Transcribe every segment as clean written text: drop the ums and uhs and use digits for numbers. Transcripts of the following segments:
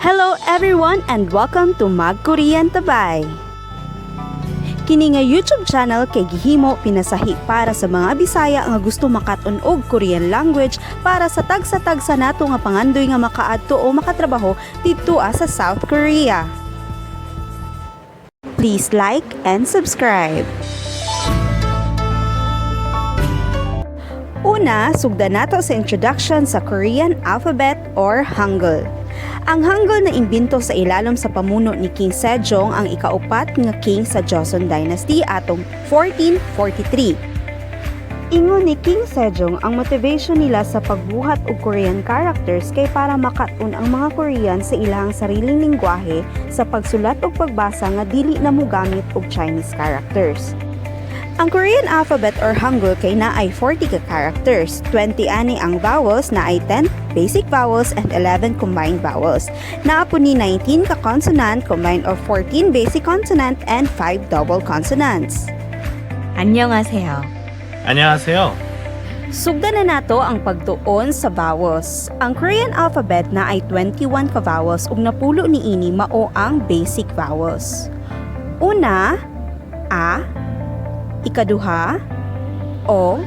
Hello everyone and welcome to Mag Korean Tabay. Kini nga YouTube channel kay gihimo pinasahi para sa mga Bisaya nga gusto makat-on og Korean language para sa tagsa-tagsa nato nga pangandoy nga makaadto o makatrabaho didto sa South Korea. Please like and subscribe. Una, sugdan nato sa introduction sa Korean alphabet or Hangul. Ang Hangul na imbento sa ilalom sa pamuno ni King Sejong, ang ikaupat nga king sa Joseon Dynasty atong 1443. Ingon ni King Sejong, ang motivation nila sa pagbuhat og Korean characters kay para makat-on ang mga Korean sa ilang sariling lingwahe sa pagsulat ug pagbasa nga dili na mogamit og Chinese characters. Ang Korean alphabet or Hangul kay naay 40 ka characters. 20 ani ang vowels, naay 10 basic vowels and 11 combined vowels. Naa po ni 19 ka consonant combined of 14 basic consonant and 5 double consonants. 안녕하세요. 안녕하세요. Sugdan na nato ang pagtuon sa vowels. Ang Korean alphabet naay 21 ka vowels ug napulo niini mao ang basic vowels. Una, A, ikaduha, O,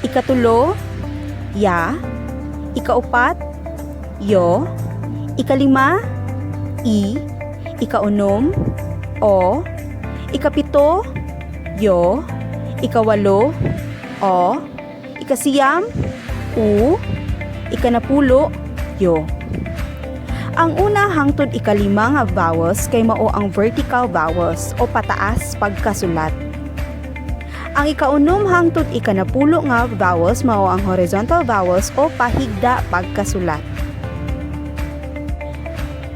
ikatulo, Ya, ikaupat, Yo, ikalima, I, ikaunom, O, ikapito, Yo, ikawalo, O, ikasiyam, U, ikanapulo, Yo. Ang una hangtod ikalima nga vowels kay mao ang vertical vowels o pataas pagkasulat. Ang ikaunom hangtod ikanapulo nga vowels mao ang horizontal vowels o pahigda pagkasulat.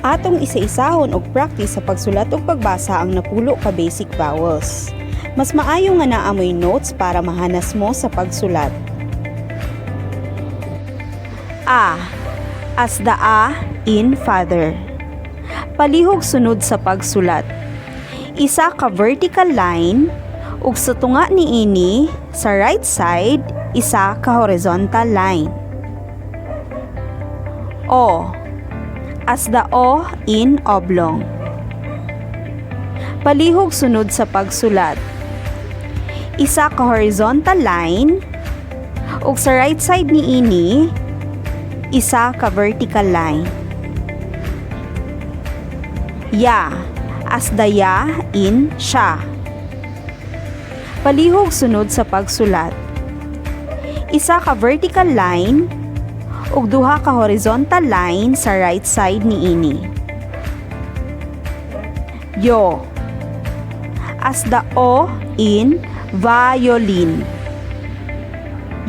Atong isa-isahon og practice sa pagsulat ug pagbasa ang napulo ka basic vowels. Mas maayo nga naa moy notes para mahanas mo sa pagsulat. A. As the A in father. Palihog sunod sa pagsulat. Isa ka vertical line ug sa tunga niini sa right side, isa ka horizontal line. O. As the O in oblong. Palihog sunod sa pagsulat. Isa ka horizontal line ug sa right side niini, isa ka vertical line. Ya. As the ya in siya. Palihog sunod sa pagsulat. Isa ka vertical line ug duha ka horizontal line sa right side niini. Yo. As the O in violin.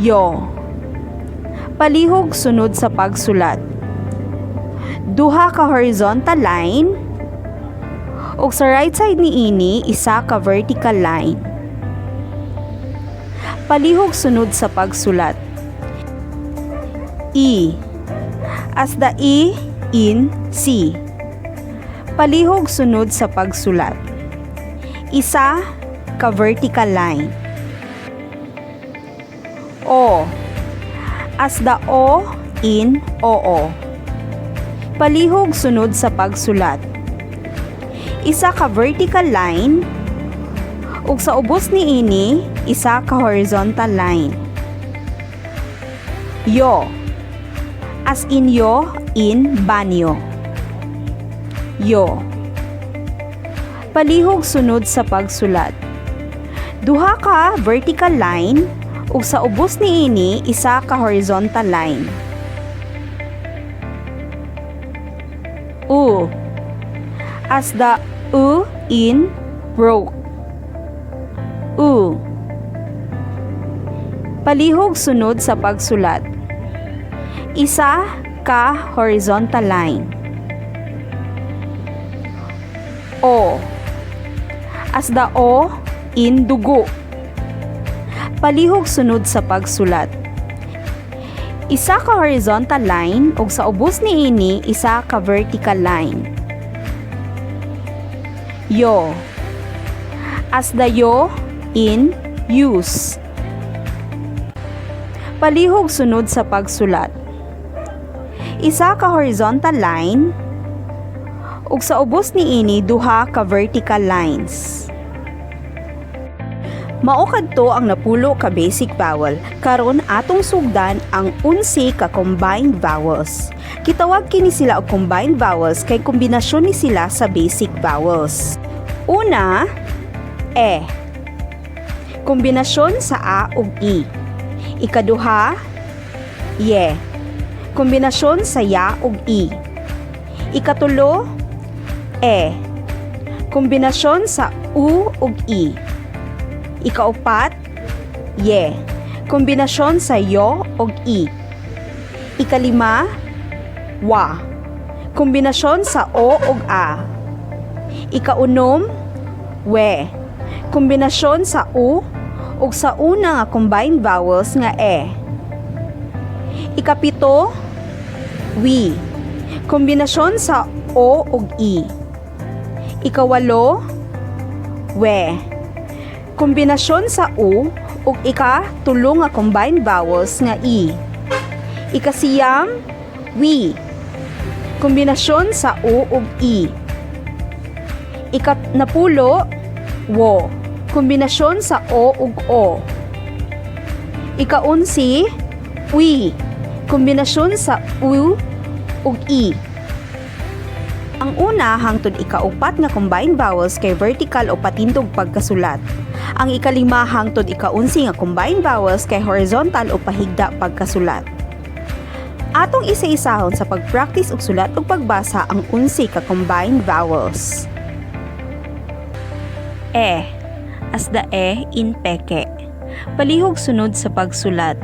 Yo. Palihog sunod sa pagsulat. Duha ka horizontal line ug sa right side niini, isa ka vertical line. Palihog sunod sa pagsulat. E. As the E in C. Palihog sunod sa pagsulat. Isa ka vertical line. O. As the O in Oo. Palihog sunod sa pagsulat. Isa ka vertical line ug sa ubos niini, isa ka horizontal line. Yo. As in yo in banyo. Yo. Palihog sunod sa pagsulat. Duha ka vertical line ug sa ubos niini, isa ka horizontal line. U. As the U in broke. U. Palihog sunod sa pagsulat. Isa ka horizontal line. O. As the O in dugo. Palihog sunod sa pagsulat. Isa ka horizontal line ug sa ubos niini, isa ka vertical line. Yo. As the yo in use. Palihog sunod sa pagsulat. Isa ka horizontal line Ug sa ubos niini, duha ka vertical lines. Mao kadto ang 10 ka basic vowel. Karon, atong sugdan ang 11 ka combined vowels. Gitawag kini sila og combined vowels kay kombinasyon ni sila sa basic vowels. Una, e. Kombinasyon sa a ug i. Ikaduha, ye. Kombinasyon sa ya ug i. Ikatulo, e. Kombinasyon sa u ug i. Ikaupat, ye. Kombinasyon sa yo ug i. Ikalima, wa. Kombinasyon sa o ug a. Ikaunom, we. Kombinasyon sa u ug sa una nga combined vowels nga e. Ikapito, wi. Kombinasyon sa o ug i. Ikawalo, we. Kombinasyon sa u ug ika-tulo nga combined vowels nga i. Ikasiyam, wi. Kombinasyon sa u ug i. Ikanapulo, wo. Kombinasyon sa o ug o. Ikaunsi, ui. Kombinasyon sa u ug i. Ang una hangtod ikaupat nga combined vowels kay vertical o patindog pagkasulat. Ang ikalima hangtod ikaunsi nga combined vowels kay horizontal o pahigda pagkasulat. Atong isa-isahon sa pag-practice og sulat ug pagbasa ang 11 ka combined vowels. E, as the E in peke. Palihog sunod sa pagsulat.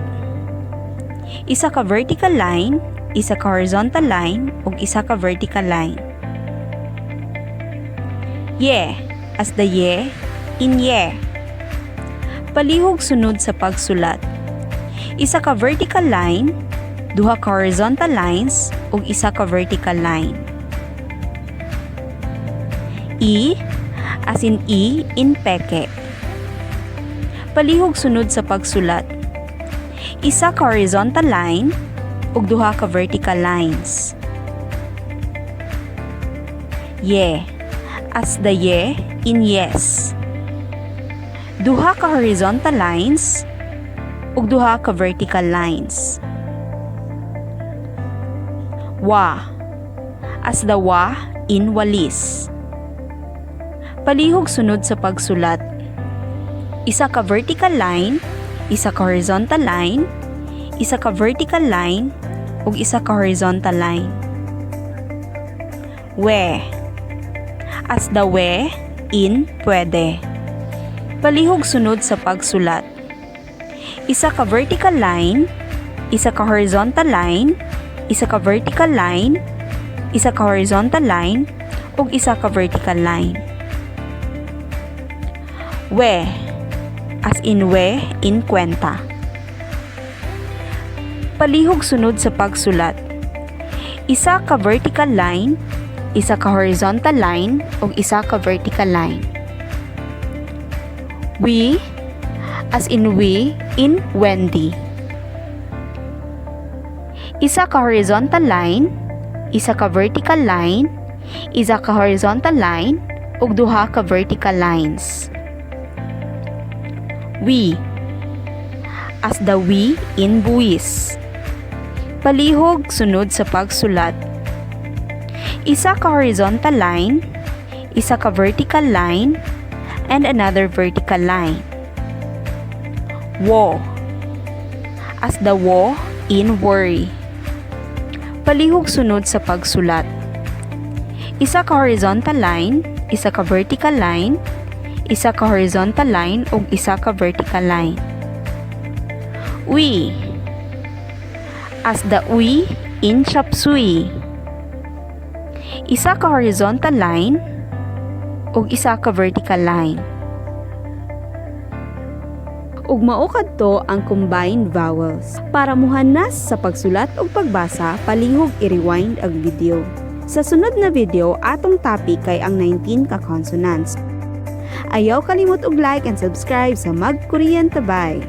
Isa ka vertical line, isa ka horizontal line, ug isa ka vertical line. Ye, as the ye in yeah. Palihog sunod sa pagsulat. Isa ka vertical line, duha ka horizontal lines, ug isa ka vertical line. E, as in E in peke. Palihog sunod sa pagsulat. Isa ka horizontal line ug duha ka vertical lines. Ye, as the ye in yes. Duha ka horizontal lines ug duha ka vertical lines. Wa, as the wa in walis. Palihog sunod sa pagsulat. Isa ka vertical line, isa ka horizontal line, isa ka vertical line, ug isa ka horizontal line. We, as the we in pwede. Palihog sunod sa pagsulat. Isa ka vertical line, isa ka horizontal line, isa ka vertical line, isa ka horizontal line, ug isa ka vertical line. We, as in we in kwenta. Palihog sunod sa pagsulat. Isa ka vertical line, isa ka horizontal line, ug isa ka vertical line. We, as in we in Wendy. Isa ka horizontal line, isa ka vertical line, isa ka horizontal line, ug duha ka vertical lines. We, as the we in buwis. Palihog sunod sa pagsulat. Isa ka horizontal line, isa ka vertical line, and another vertical line. Wo, as the wo in worry. Palihog sunod sa pagsulat. Isa ka horizontal line, isa ka vertical line, isa ka horizontal line ug isa ka vertical line. We, as the we in chop suey. Isa ka horizontal line ug isa ka vertical line. Ug mao kadto ang combined vowels. Para muhanas sa pagsulat ug pagbasa, palihog i-rewind ang video. Sa sunod na video, atong topic kay ang 19 ka consonants. Ayaw kalimot og like and subscribe sa Mag Korean Tabay.